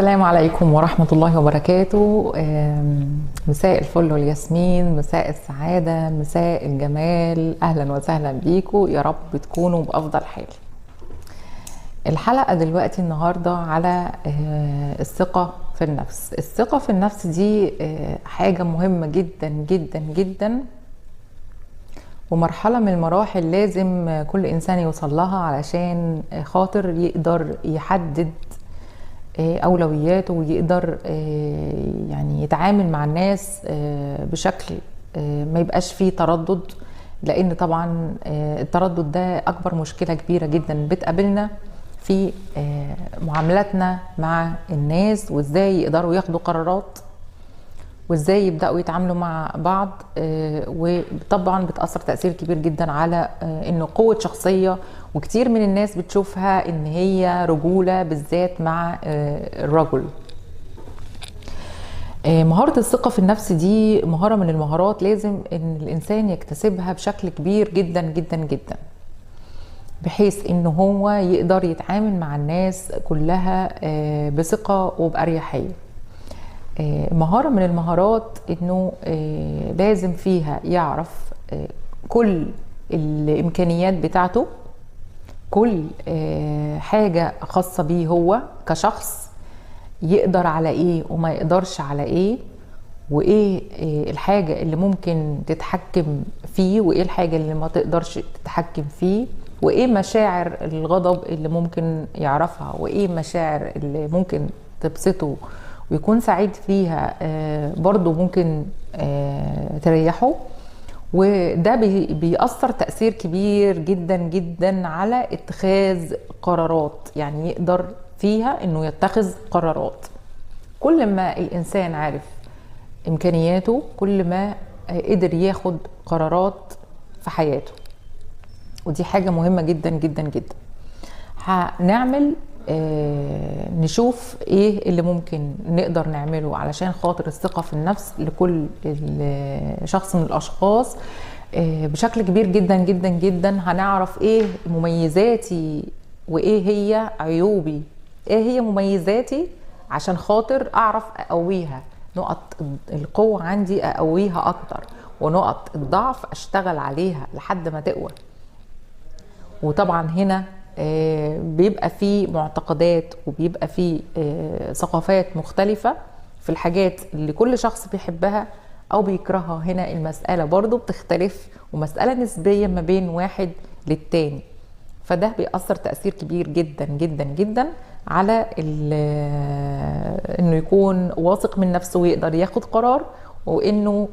السلام عليكم ورحمة الله وبركاته. مساء الفل والياسمين، مساء السعادة، مساء الجمال. أهلا وسهلا بيكم، يا رب تكونوا بأفضل حال. الحلقة دلوقتي النهاردة على الثقة في النفس. الثقة في النفس دي حاجة مهمة جدا جدا جدا، ومرحلة من المراحل لازم كل إنسان يوصل لها علشان خاطر يقدر يحدد أولوياته ويقدر يعني يتعامل مع الناس بشكل ما يبقاش فيه تردد، لأن طبعا التردد ده أكبر مشكلة كبيرة جدا بتقابلنا في معاملاتنا مع الناس، وإزاي يقدروا ياخدوا قرارات وإزاي يبدأوا يتعاملوا مع بعض. وطبعا بتأثر تأثير كبير جدا على إنه قوة شخصية، وكتير من الناس بتشوفها إن هي رجولة بالذات مع الرجل. مهارة الثقة في النفس دي مهارة من المهارات لازم إن الإنسان يكتسبها بشكل كبير جدا جدا جدا، بحيث إنه هو يقدر يتعامل مع الناس كلها بثقة وبأريحية. مهارة من المهارات إنه لازم فيها يعرف كل الإمكانيات بتاعته، كل حاجة خاصة بيه هو كشخص، يقدر على إيه وما يقدرش على إيه، وإيه الحاجة اللي ممكن تتحكم فيه وإيه الحاجة اللي ما تقدرش تتحكم فيه، وإيه مشاعر الغضب اللي ممكن يعرفها، وإيه مشاعر اللي ممكن تبسطه ويكون سعيد فيها برضو ممكن تريحه. وده بيأثر تأثير كبير جدا جدا على اتخاذ قرارات، يعني يقدر فيها انه يتخذ قرارات. كل ما الانسان عارف امكانياته كل ما قدر ياخد قرارات في حياته، ودي حاجة مهمة جدا جدا جدا. هنعمل نشوف ايه اللي ممكن نقدر نعمله علشان خاطر الثقة في النفس لكل شخص من الاشخاص بشكل كبير جدا جدا جدا. هنعرف ايه مميزاتي وايه هي عيوبي، ايه هي مميزاتي عشان خاطر اعرف اقويها، نقط القوة عندي اقويها اكتر، ونقط الضعف اشتغل عليها لحد ما تقوى. وطبعا هنا بيبقى فيه معتقدات وبيبقى فيه ثقافات مختلفة في الحاجات اللي كل شخص بيحبها أو بيكرهها. هنا المسألة برضو بتختلف، ومسألة نسبية ما بين واحد للتاني، فده بيأثر تأثير كبير جدا جدا جدا على إنه يكون واثق من نفسه ويقدر ياخد قرار، وإنه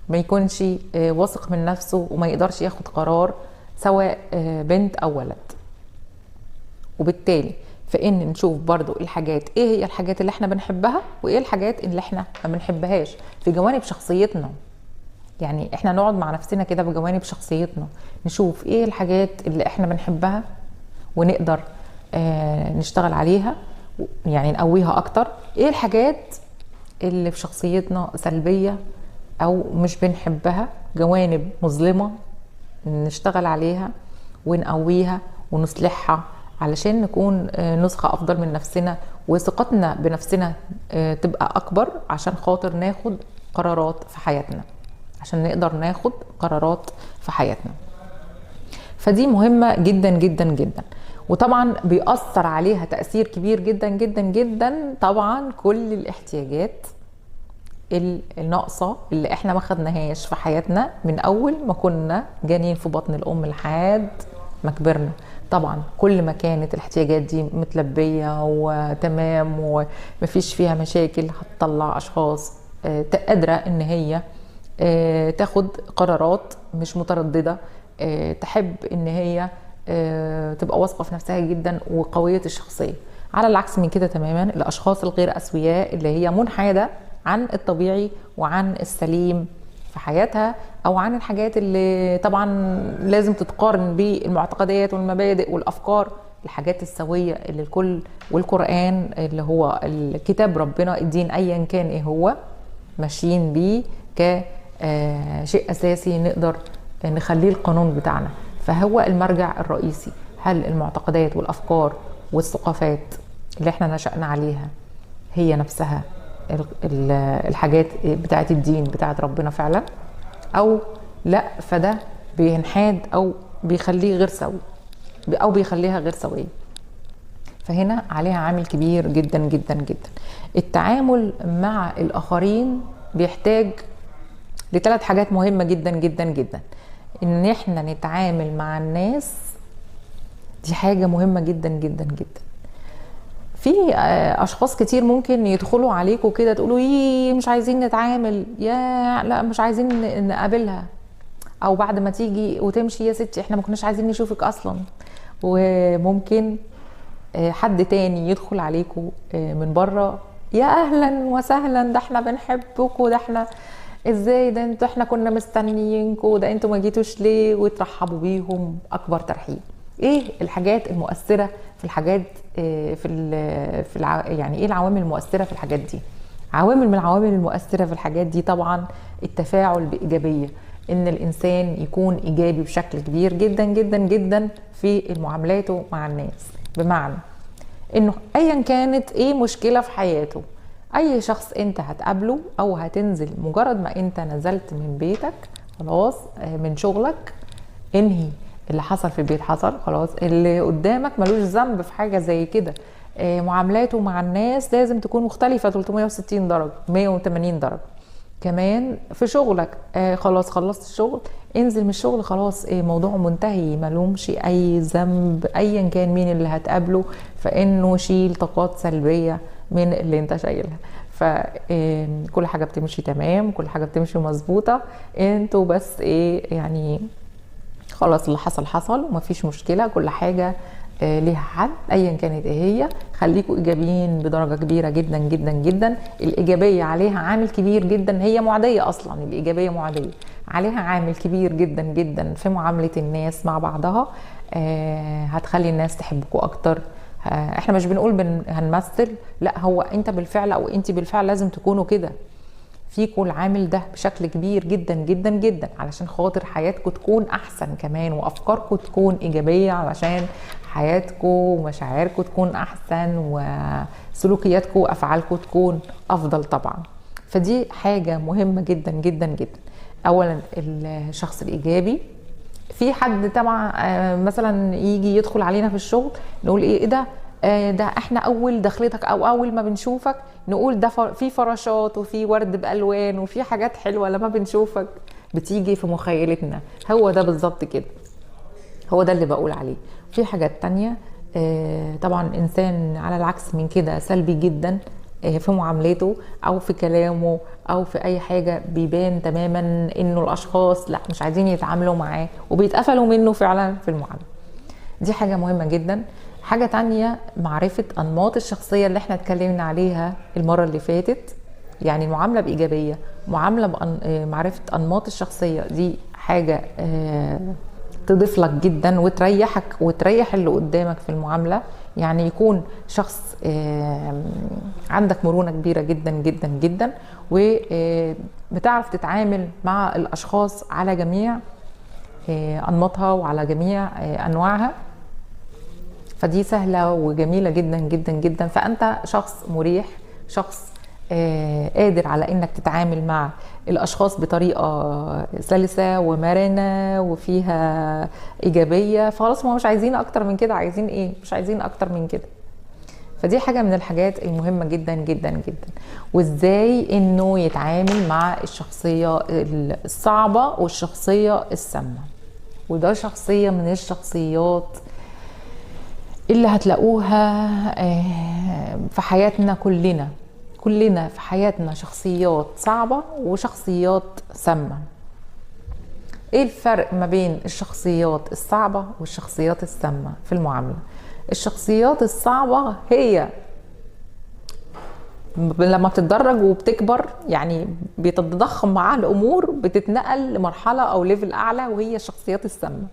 ما يكونش واثق من نفسه وما يقدرش ياخد قرار، سواء بنت أو ولد. وبالتالي فإن نشوف برضو الحاجات، إيه هي الحاجات اللي احنا بنحبها وإيه الحاجات اللي احنا ما بنحبهاش في جوانب شخصيتنا. يعني احنا نقعد مع نفسنا كده بجوانب شخصيتنا، نشوف إيه الحاجات اللي احنا بنحبها ونقدر نشتغل عليها، يعني نقويها أكتر. إيه الحاجات اللي في شخصيتنا سلبية أو مش بنحبها، جوانب مظلمة نشتغل عليها ونقويها ونصلحها علشان نكون نسخة أفضل من نفسنا، وثقتنا بنفسنا تبقى أكبر عشان خاطر ناخد قرارات في حياتنا، عشان نقدر ناخد قرارات في حياتنا. فدي مهمة جدا جدا جدا، وطبعا بيأثر عليها تأثير كبير جدا جدا جدا طبعا كل الاحتياجات الناقصة اللي احنا ما خدناهاش في حياتنا من أول ما كنا جانين في بطن الأم لحد ما كبرنا. طبعا كل ما كانت الاحتياجات دي متلبية وتمام ومفيش فيها مشاكل، هتطلع أشخاص قادرة إن هي تاخد قرارات مش مترددة، تحب إن هي تبقى واثقة في نفسها جدا وقوية الشخصية. على العكس من كده تماما الأشخاص الغير أسوياء اللي هي منحادة عن الطبيعي وعن السليم في حياتها، او عن الحاجات اللي طبعا لازم تتقارن بالمعتقدات والمبادئ والافكار، الحاجات السوية اللي الكل والقران اللي هو الكتاب ربنا الدين ايا كان ايه هو ماشيين بيه كشيء اساسي نقدر نخليه القانون بتاعنا، فهو المرجع الرئيسي. هل المعتقدات والافكار والثقافات اللي احنا نشأنا عليها هي نفسها الحاجات بتاعه الدين بتاعه ربنا فعلا او لا، فده بينحاد او بيخليه غير سوي او بيخليها غير سويه. فهنا عليها عامل كبير جدا جدا جدا. التعامل مع الاخرين بيحتاج لثلاث حاجات مهمة جدا جدا جدا. ان احنا نتعامل مع الناس دي حاجة مهمة جدا جدا جدا. في اشخاص كتير ممكن يدخلوا عليكم كده تقولوا ايه مش عايزين نتعامل، يا لا مش عايزين نقابلها، او بعد ما تيجي وتمشي يا ستي احنا ما كناش عايزين نشوفك اصلا. وممكن حد تاني يدخل عليكم من بره، يا اهلا وسهلا، ده احنا بنحبكم، ده احنا ازاي، ده انتوا احنا كنا مستنيينكم، ده انتوا ما جيتوش ليه، وترحبوا بيهم اكبر ترحيب. ايه الحاجات المؤثرة في الحاجات في يعني ايه العوامل المؤثرة في الحاجات دي؟ عوامل من العوامل المؤثرة في الحاجات دي طبعا التفاعل بايجابية، ان الانسان يكون ايجابي بشكل كبير جدا جدا جدا في معاملاته مع الناس. بمعنى انه ايا كانت ايه مشكلة في حياته، اي شخص انت هتقابله او هتنزل، مجرد ما انت نزلت من بيتك خلاص، من شغلك، انهي اللي حصل في البيت حصل خلاص، اللي قدامك ملوش ذنب في حاجة زي كده. معاملاته مع الناس لازم تكون مختلفة 360 درجه 180 درجه. كمان في شغلك، خلاص خلصت الشغل، انزل من الشغل خلاص، موضوع منتهي، ملومش اي ذنب ايا كان مين اللي هتقابله، فانه شيل طاقات سلبية من اللي انت شايلها. فكل حاجة بتمشي تمام، كل حاجة بتمشي مظبوطة، انتوا بس ايه يعني خلاص اللي حصل حصل ومفيش مشكلة، كل حاجة ليها حل ايا كانت ايه هي. خليكوا ايجابيين بدرجة كبيرة جدا جدا جدا. الايجابية عليها عامل كبير جدا، هي معدية اصلا، الايجابية معدية، عليها عامل كبير جدا جدا في معاملة الناس مع بعضها. هتخلي الناس تحبكوا اكتر. احنا مش بنقول هنمثل، لا، هو انت بالفعل او انت بالفعل لازم تكونوا كده، فيكوا العامل ده بشكل كبير جدا جدا جدا، علشان خاطر حياتكم تكون احسن كمان، وافكاركم تكون ايجابية، علشان حياتكم ومشاعركم تكون احسن، وسلوكياتكم وافعالكم تكون افضل طبعا. فدي حاجة مهمة جدا جدا جدا. اولا الشخص الايجابي. في حد طبعا مثلا يجي يدخل علينا في الشغل نقول ايه ده، ده احنا اول دخلتك او اول ما بنشوفك نقول ده في فراشات وفي ورد بالوان وفي حاجات حلوة، لما بنشوفك بتيجي في مخيلتنا. هو ده بالظبط كده، هو ده اللي بقول عليه. في حاجات تانية طبعا انسان على العكس من كده سلبي جدا في معاملته او في كلامه او في اي حاجة، بيبان تماما انه الاشخاص لا مش عايزين يتعاملوا معاه وبيتقفلوا منه فعلا في المعاملة. دي حاجة مهمة جدا. حاجة تانية معرفة انماط الشخصية اللي احنا اتكلمنا عليها المرة اللي فاتت، يعني المعاملة بايجابية، معاملة معرفة انماط الشخصية دي حاجة تضيف لك جدا وتريحك وتريح اللي قدامك في المعاملة. يعني يكون شخص عندك مرونة كبيرة جدا جدا جدا، وبتعرف تتعامل مع الاشخاص على جميع انماطها وعلى جميع انواعها، فدي سهلة وجميلة جدا جدا جدا. فانت شخص مريح، شخص قادر على انك تتعامل مع الاشخاص بطريقة سلسه ومرنه وفيها ايجابية. فخلاص ما مش عايزين اكتر من كده، عايزين ايه؟ مش عايزين اكتر من كده. فدي حاجة من الحاجات المهمة جدا جدا جدا. وازاي انه يتعامل مع الشخصية الصعبة والشخصية السامة، وده شخصية من الشخصيات اللي هتلاقوها في حياتنا كلنا، كلنا في حياتنا شخصيات صعبة وشخصيات سامة. ايه الفرق ما بين الشخصيات الصعبة والشخصيات السامة في المعاملة؟ الشخصيات الصعبة هي لما بتتدرج وبتكبر، يعني بتتضخم معاها الامور، بتتنقل لمرحلة او level اعلى، وهي الشخصيات السامة.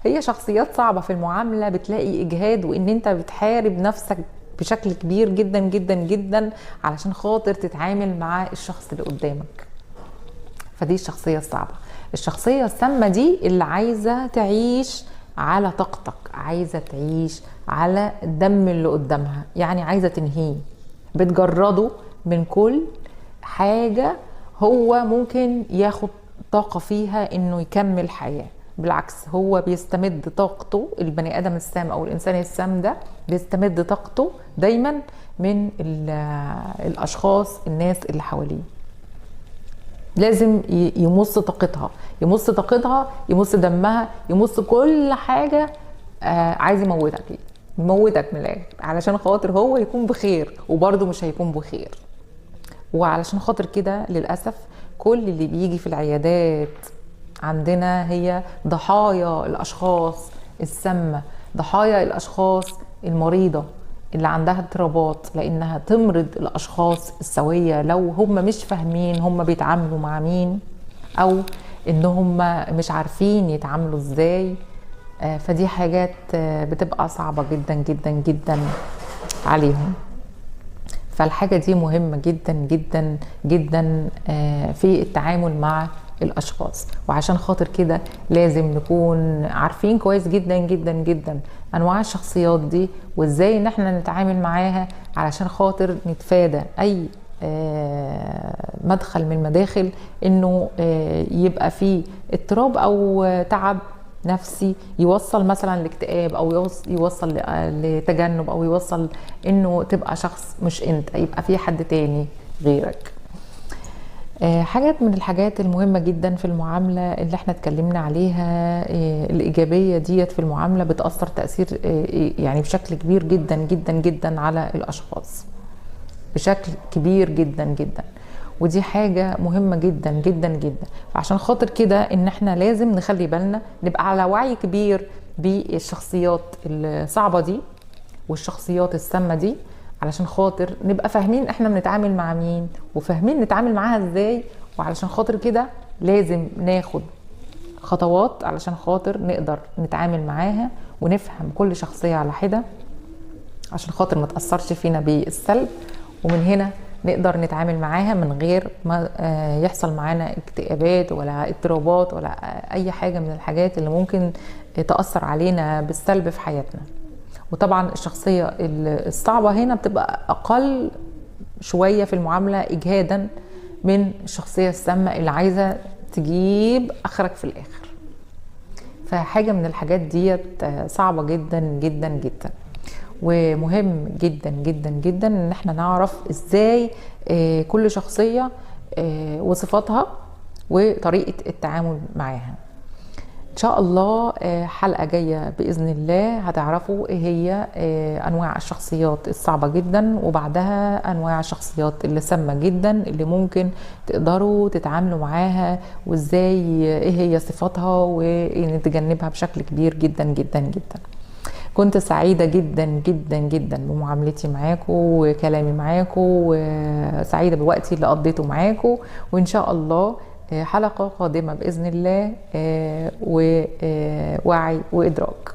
هي شخصيات صعبة في المعاملة، بتلاقي اجهاد وان انت بتحارب نفسك بشكل كبير جدا جدا جدا علشان خاطر تتعامل مع الشخص اللي قدامك. فدي الشخصية الصعبة. الشخصية السامة دي اللي عايزة تعيش على طاقتك، عايزة تعيش على الدم اللي قدامها، يعني عايزة تنهيه، بتجرده من كل حاجة هو ممكن ياخد طاقة فيها انه يكمل حياة. بالعكس هو بيستمد طاقته، البني ادم السام او الانسان السام ده بيستمد طاقته دايما من الاشخاص، الناس اللي حواليه. لازم يمص طاقتها، يمص طاقتها، يمص دمها، يمص كل حاجة. عايز يموتك، يموتك من الاخر علشان خاطر هو يكون بخير، وبرضه مش هيكون بخير. وعلشان خاطر كده للأسف كل اللي بيجي في العيادات عندنا هي ضحايا الأشخاص السامة، ضحايا الأشخاص المريضة اللي عندها اضطرابات، لأنها تمرض الأشخاص السوية لو هم مش فاهمين هم بيتعاملوا مع مين، أو إن هم مش عارفين يتعاملوا إزاي. فدي حاجات بتبقى صعبة جدا جدا جدا عليهم. فالحاجة دي مهمة جدا جدا جدا في التعامل مع الأشخاص. وعشان خاطر كده لازم نكون عارفين كويس جدا جدا جدا أنواع الشخصيات دي وإزاي إن احنا نتعامل معاها، علشان خاطر نتفادى أي مدخل من المداخل إنه يبقى فيه اضطراب أو تعب نفسي يوصل مثلا لاكتئاب، او يوصل لتجنب، او يوصل انه تبقى شخص مش انت، يبقى في حد تاني غيرك. حاجات من الحاجات المهمة جدا في المعاملة اللي احنا اتكلمنا عليها، الإيجابية ديت في المعاملة بتأثر تأثير يعني بشكل كبير جدا جدا جدا على الأشخاص، بشكل كبير جدا جدا، ودي حاجة مهمة جدا جدا جدا. عشان خاطر كده ان احنا لازم نخلي بالنا، نبقى على وعي كبير بالشخصيات الصعبة دي والشخصيات السامة دي، علشان خاطر نبقى فاهمين احنا بنتعامل مع مين وفاهمين نتعامل معاها ازاي. وعلشان خاطر كده لازم ناخد خطوات علشان خاطر نقدر نتعامل معاها ونفهم كل شخصية على حدة، عشان خاطر ما تأثرش فينا بالسلب، ومن هنا نقدر نتعامل معاها من غير ما يحصل معانا اكتئابات ولا اضطرابات ولا اي حاجة من الحاجات اللي ممكن تأثر علينا بالسلب في حياتنا. وطبعا الشخصية الصعبة هنا بتبقى اقل شوية في المعاملة اجهادا من الشخصية السامة اللي عايزة تجيب اخرك في الاخر. فحاجة من الحاجات ديت صعبة جدا جدا جدا، ومهم جدا جدا جدا ان احنا نعرف ازاي كل شخصية وصفاتها وطريقة التعامل معاها. ان شاء الله حلقة جاية بإذن الله هتعرفوا ايه هي انواع الشخصيات الصعبة جدا، وبعدها انواع الشخصيات اللي سامة جدا اللي ممكن تقدروا تتعاملوا معاها، وازاي ايه هي صفاتها ونتجنبها بشكل كبير جدا جدا جدا. كنت سعيدة جدا جدا جدا بمعاملتي معاكم وكلامي معاكم، وسعيدة بوقتي اللي قضيته معاكم، وإن شاء الله حلقة قادمة بإذن الله ووعي وإدراك.